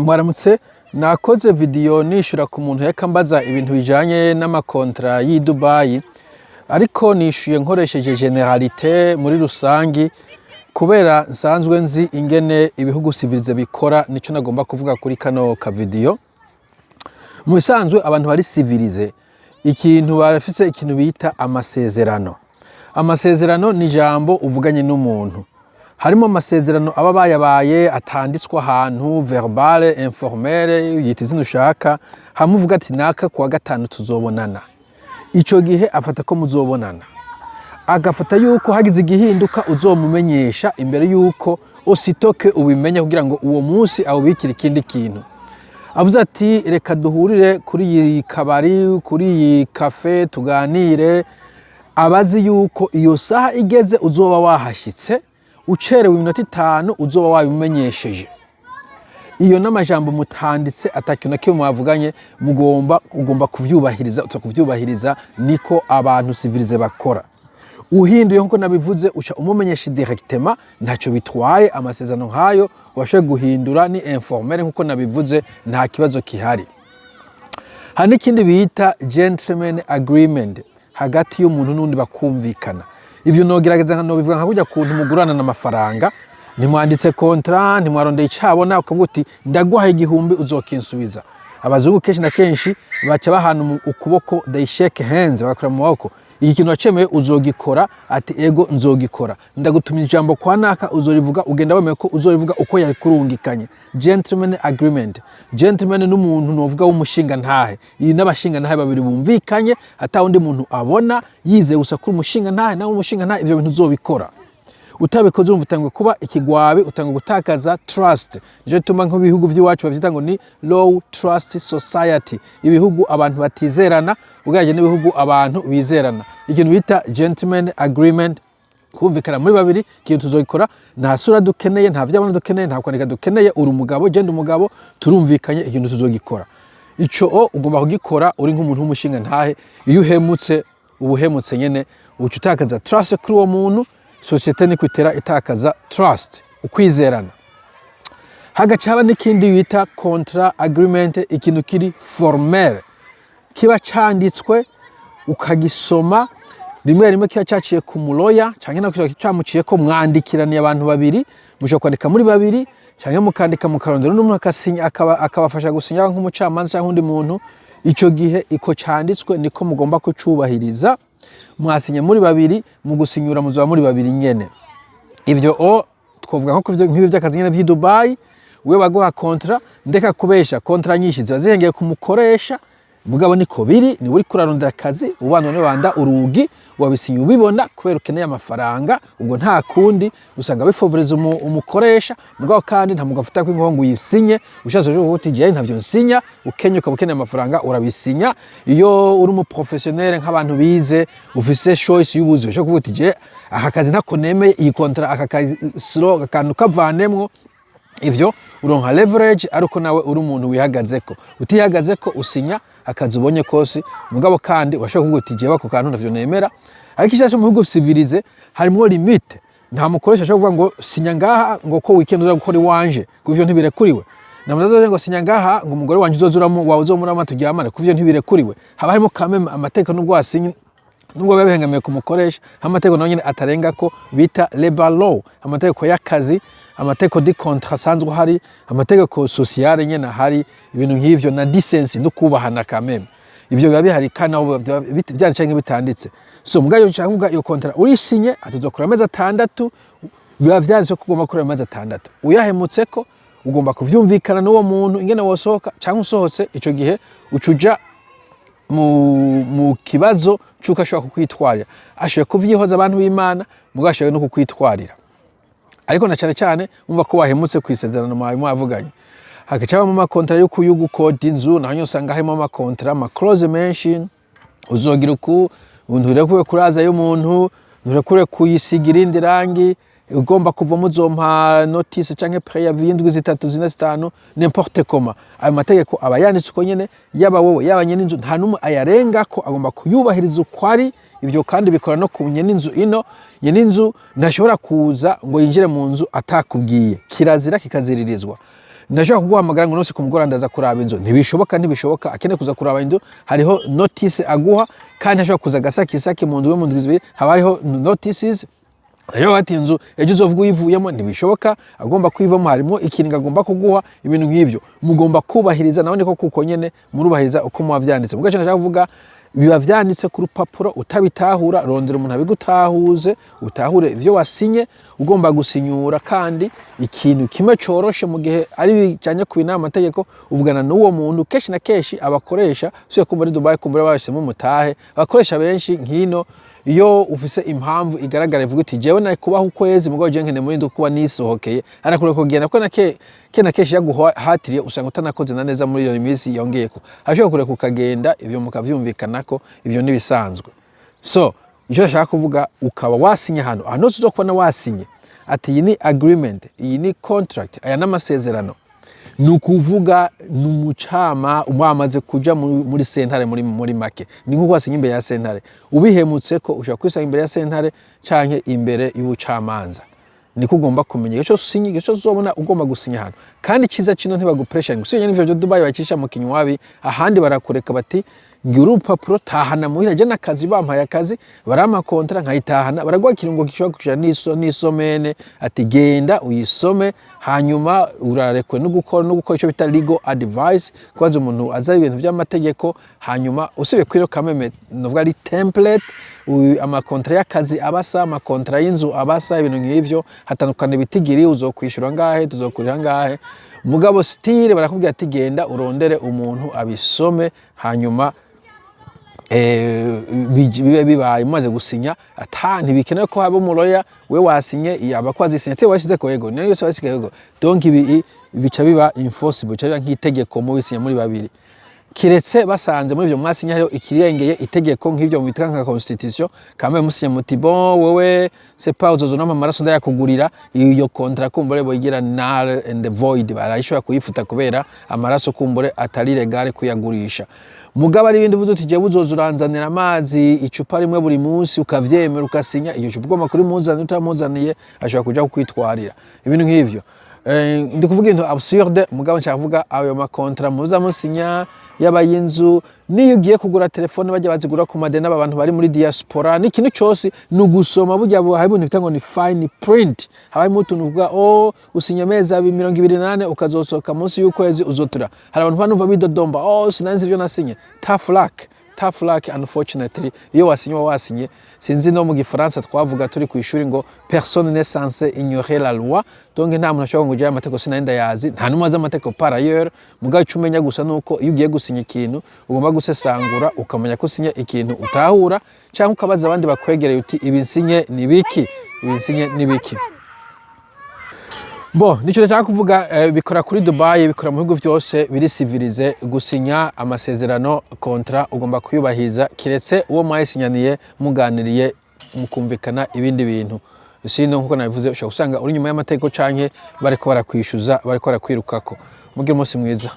Mwaramutse. Nakoze video nishura ku muntu yariko ambaza ibintu bijanye n'amakontra y'i Dubai, ariko nishuye nkoresheje généralité muri rusangi, kubera nsanzwe nzi ingene ibihugu civilisés bikora. Nico nagomba kuvuga kuri kano ka video. Mu bisanzwe, abantu bari civilisés, ikintu barafise, ikintu bita amasezerano. Amasezerano ni ijambo uvuganye n'umuntu. Harimo amasezerano aba bayabaye atanditswe ahantu, verbale, informelle, uyita izina ushaka. Hamwe uvuga ati: "Naka, kuwa gatanu tuzobonana." Ico gihe afata ko muzobonana, agafata yuko hagize igihinduka uzomumenyesha imbere yuko usitoke ubimenya, kugira ngo uwo munsi awubikire ikindi kintu. Avuze ati: "Reka duhurire kuri iyi kabari, kuri iyi café, tuganire," abazi yuko iyo saha igeze uzoba wahashyitse. Ucerewe iminota 5, uzoba wabimenyesheje. Iyo n'amajambo mutanditse, atakintu na kimwe mwavuganye, ugomba kuvyubahiriza. Uza kuvyubahiriza, niko abantu civilisés bakora. Uhinduye, nkuko nabivuze, uca umumenyesha directement, ntacyo bitwaye. Amasezerano nkayo washoboye guhindura ni informel, nkuko nabivuze, nta kibazo kihari. Hari n'ikindi bita gentleman agreement, hagati y'umuntu n'undi bakumvikana. Ivyo nogerageza nobivuga nka kurya kuntu mugurana n'amafaranga. Ntimwanditse contrat, ntimwarondeye icabona, ukavuga uti: "Ndaguhaye 1000, uzokinsubiza." Abazungu kenshi na kenshi baca bahana ukuboko, they shake hands, bagakora mu maboko. "Iki kintu wacemeye uzogikora?" Ati: "Ego, nzogikora." "Ndagutumye ijambo kwa naka, uzorivuga?" Ugenda wemeye ko uzorivuga uko yari kurungikanye. Gentleman agreement. Gentleman n'umuntu novuga w'umushinga ntahe. Iyi n'abashinga ntahe babiri bumvikanye, ata wundi muntu abona, yizeye gusa kuri umushinga ntahe nawe umushinga ntahe, ivyo bintu uzobikora. Utabikoze, urumva utangwa kuba ikigwabi, utangwa gutakaza trust. Nico gituma nk'ibihugu by'iwacu bavyita ngo ni low trust society, ibihugu abantu batizerana ugereranyije n'ibihugu abantu bizerana. Ikintu bita gentleman agreement, kumvikana muri babiri: ikintu tuzogikora, nta sura dukeneye, nta vyabona dukeneye, nta kwandika dukeneye. Uri umugabo, genda umugabo, turumvikanye, ikintu tuzogikora. Ico o ugomba kugikora uri nk'umuntu w'umushinga ntahe. Iyo uhemutse, uba uhemutse nyene, uca utakaza trust kuri uwo muntu. Société niko itera itakaza trust, ukwizerana. Hagaca haba n'ikindi bita contract agreement, ikintu kiri formel, kiba canditswe, ukagisoma. Rimwe rimwe kiba caciye ku muloya, canke nako camuciye ko mwandikiraniye abantu babiri. Mushobora kwandika muri babiri, canke mukandika mukarondera n'umuntu akasinya, akabafasha gusinya, nk'umucamanza canke undi muntu. Ico gihe iko canditswe niko mugomba kucubahiriza. Mwasinye muri babiri, mu gusinyura muzoba muri babiri nyene. Ivyo o twovuga nko nk'ibyo by'akazi nyene vy'i Dubai. We baguha contrat, ndeka kubesha, contrat nyinshi ziba zihengeye ku mukoresha. Mugabo niko biri, ni uri kurarondera akazi, ubana n'abanda urugi, wabisinye ubibona kubera ukeneye amafaranga. Ubwo nta kundi, usanga bifavoreza umukoresha. Mugabo kandi nta mugabo afata ko ngo uyisinye. Ushatse uvuga uti: "Jewe ntavyo nsinya." Ukenye, ukaba ukeneye amafaranga, urabisinya. Iyo uri umu professionnel, nk'abantu bize, ufise choice y'ubuzi, ushobora kuvuga uti: "Je aka kazi ntako nemeye, iyi contrat, aka kazi slow akantu kavanemwo." Ivyo uronka leverage, ariko nawe uri umuntu wihagazeko. Utihagazeko, usinya akazi ubonye kose. Mugabo kandi washobora kuvuga uti: "Jewe ako kantu ntavyo nemera." Ariko ishashe mu bihugu civilisés harimwo limite. Nta mukoresha ashobora kuvuga ngo: "Sinya ngaha ngo ko weekend uza gukora iwanje," kuko ivyo ntibirekuriwe. Namuzazo ngo: "Sinya ngaha ngo umugore wanje uzozuramo wawe, uzomurama turyamane," kuko ivyo ntibirekuriwe. Haba harimo kameme amategeko, nubwo wasinye, nubwo biba bihengamiye ku mukoresha, amategeko nayo nyene atarenga ko bita labor law, amategeko y'akazi, amategeko de contrat asanzwe ahari, amategeko sociale nyene ahari, ibintu nk'ivyo, na decency no kubahana kameme. Ivyo biba bihari, kandi naho biba vyanditse canke bitanditse. So mugabo nshaka kuvuga, iyo contrat uyisinye atuzokora amezi 6, biba vyanditse ko ugomba gukora amezi 6. Uyahemutseko, ugomba kuvyumvikana n'uwo muntu ingene wosohoka canke usohotse. Ico gihe uca uja mu kibazo c'uko ashobora kukwitwarira. Ashoboye kuvyihoza abantu b'Imana, mugabo ashoboye no kukwitwarira, ariko na cane cane umva ko wahemutse kw'isezerano mwawe mwavuganye. Hagaca habamo amakontara yo gukoda inzu, naho nyene usanga harimo amakontara, ama clauses menshi. Uzogira uku, nturekure kuraza y'umuntu, nturekure kuyisiga irindi rangi, ugomba kuvamo uzompa notice canke préavis y'indwi 3, 4, 5, n'importe comment. Ayo mategeko aba yanditse uko nyene. Yaba wowe, yaba nyene inzu, nta n'umwe ayarengako, agomba kuyubahiriza uko ari. Ivyo kandi bikora no ku nyene inzu. Ino nyene inzu ntashobora kuza ngo yinjire mu nzu atakubwiye, kirazira, kikaziririzwa. Ndashobora kuguhamagara ngo nose ku mugoroba ndaza kuraba inzu, ntibishoboka, ntibishoboka. Akeneye kuza kuraba inzu, hariho notice aguha, kandi ashobora kuza agasakisaki mu ndwi, mu ndwi 2 haba hariho notices. Rero bati inzu ejo uzovuga uyivuyemo, ntibishoboka. Agomba kwivamo, harimo ikintu agomba kuguha, ibintu nk'ivyo mugomba kubahiriza. Nawe niko kuko nyene murubahiriza uko muba vyanditse. Mugace nashaka kuvuga, biba vyanditse ku rupapuro, utabitahura rondera umuntu abigutahuze, utahure ivyo wasinye ugomba gusinyura. Kandi ikintu kimwe coroshe, mu gihe ari bijanye ku inama amategeko, uvugana n'uwo muntu. Kenshi na kenshi abakoresha usuye ko muri Dubai kumbura babashizemo umutahe, abakoresha benshi nkino, iyo ufise impamvu igaragara ivuga uti jewe nari kubaho ukwezi, mugabo jewe nkeneye muri kuba nisohokeye, arakureka kugenda, kuko na kenshi yaguhatiriye usanga utanakoze na neza muri iyo minsi yongeyeko, ashobora kureka ukagenda. Ivyo mukavyumvikanako, ivyo nibisanzwe. So icyo nashaka kuvuga, ukaba wasinye hano, ahantu hose uzokubona wasinye ati iyi ni agreement, iyi ni contract, aya n'amasezerano, ni ukuvuga ni umucama wamaze kuja muri sentare. Muri make ni nk'uko wasinye imbere ya sentare. Ubihemutse ko ushobora kwisanga imbere ya sentare canke imbere y'ubucamanza. Niko ugomba kumenya igihe cyose usinye, igihe cyose uzobona ugomba gusinya ahantu. Kandi icyiza kino, ntibagupresha. Usibye n'ivyo vyo Dubai bacisha mu kinywabi, ahandi barakureka bati ngira urupapuro, tahana muhira. Je n'akazi bampaye akazi, barampa contrat nkayitahana, baraguha ikirungo gishobora kuja n'isomene, ati genda uyisome, hanyuma urarekwe no gukora icyo bita legal advice, kubaza umuntu aza ibintu by'amategeko. Hanyuma usibye kwiro kameme novuga ari template, amakontra y'akazi abasa, amakontra y'inzu abasa, ibintu nk'ivyo, hatandukana ibitigiri, uzokwishura ngahe, tuzokuriha ngahe. Mugabo still barakubwira ati genda urondere umuntu abisome, hanyuma bibe bibaye mumaze gusinya. Ata ntibikenewe ko haba umuroya, we wasinye, yaba ko wazisinye te washize ko yego niyo yose wasigaye yego. Donc ibi bica biba enforceable, bica biba nk'itegeko mubisinye muri babiri, kiretse basanze muri ivyo mwasinye hariho ikirengeye itegeko, nk'ivyo bita nka constitution. Kamwe musinye muti bon, wewe c'est pas uzoza unampa amaraso ndayakugurira, iyo contrat kumbure boyigira null and void, barayishobora kuyifuta kubera amaraso kumbure atari légale kuyagurisha. Mugabo ari ibindi uvuze uti jewe uzoza uranzanira amazi icupa rimwe buri munsi, ukavyemera ukasinya, iyo cupa ugomba kurimuzanira, utamuzaniye ashobora kuja kukwitwarira, ibintu nk'ivyo. Ndi kuvuga ibintu absurde, mugabo nshaka kuvuga ayo makontra muza musinya, yaba y'inzu, niyo ugiye kugura telefone bajya bazigura ku madeni, aba bantu bari muri diaspora, n'ikintu cyose ni ugusoma. Burya hari ibintu bita ngo ni fine print, haba harimo utuntu uvuga oh usinya amezi abiri 24, ukazosohoka munsi y'ukwezi uzotura. Hari abantu banumva bidodomba, oh sinanzi ivyo nasinye. Tough luck, tough luck. Unfortunately iyo wasinye uba wasinye. Sinzi no mu gifaransa twavuga turi ku ishuri ngo personne n'est censé ignorer la loi. Donc nta muntu ashobora ngo ujyayo amategeko sinari ndayazi, nta n'umwe azi amategeko par ailleurs. Mugabo icyo umenya gusa nuko iyo ugiye gusinya ikintu ugomba gusesangura, ukamenya ko usinye ikintu utahura, cyangwa ukabaza abandi bakwegereye uti ibi nsinye ni biki, ibi nsinye ni biki? Bo nicyo nshaka kuvuga. Bikora kuri Dubai, bikora mu bihugu byose biri civilisé. Gusinya amasezerano, contrat, ugomba kuyubahiriza, kiretse uwo mwayisinyaniye muganiriye mukumvikana ibindi bintu. Sino nkuko nabivuze, ushobora gusanga uri nyuma y'amategeko canke bariko barakwishyuza, bariko barakwirukako. Mugire umunsi mwiza.